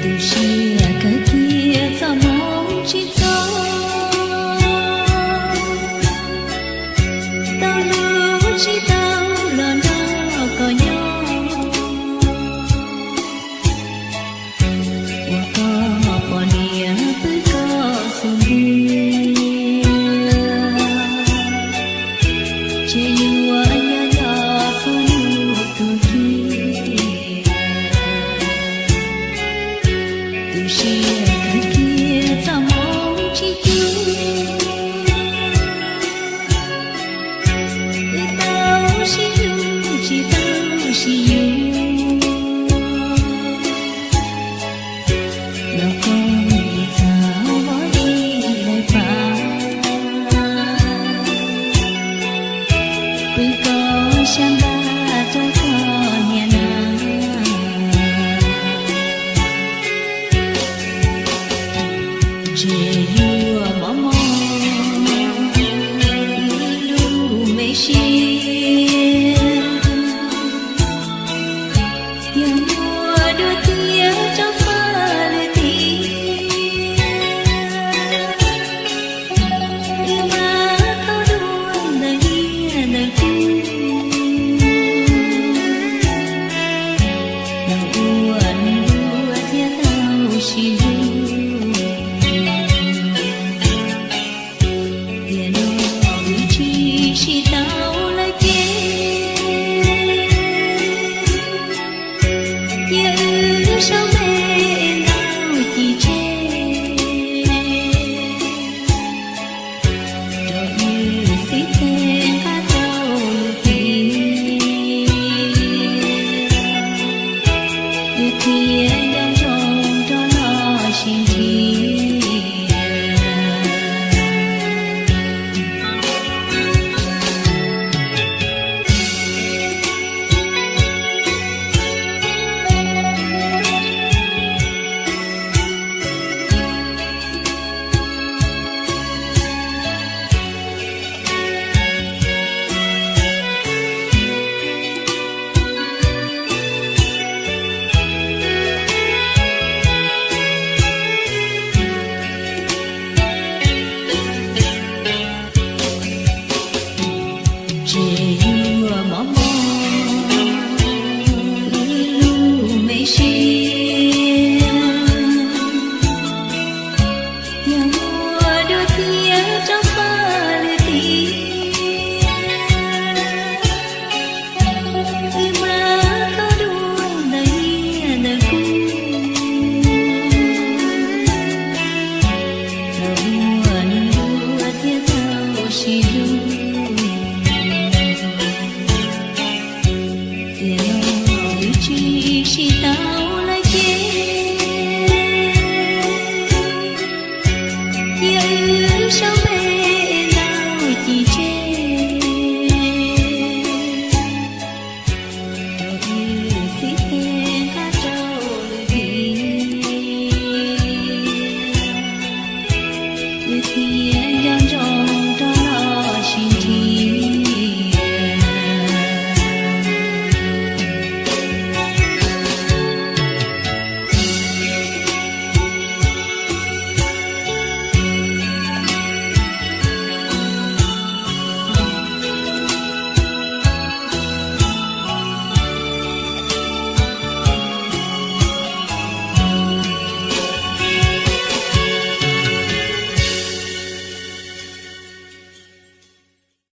Tu siab kawg kiag txoj hmoo tsis txog, tau hlub tsis tau los nrog koj nyob. Ua koj poj niam pw koj xub ntiag, ces yuav nyob nyob txog hnub tu kiag. Tu siab kawg kiag txoj hmoo tsis cuag, wb tau sib hlub tsis tau sib yuav. Los koj ib txhais vov ib daim paj, pw koj xyab npab rau koj niam na. Ntshe yuav mob mob lub me siab, yog muaj dua tiag rau paj lwm tiag, wb mam thov dua ntawm niaj ntawm txiv, los ua neeg dua thiaj tau sib hlub. Tiam no wb tsis sib tau lawm ces, cia wb sau npe ntau ci tseg, rau wb xib teg nqa rau lub hlis, wb thiaj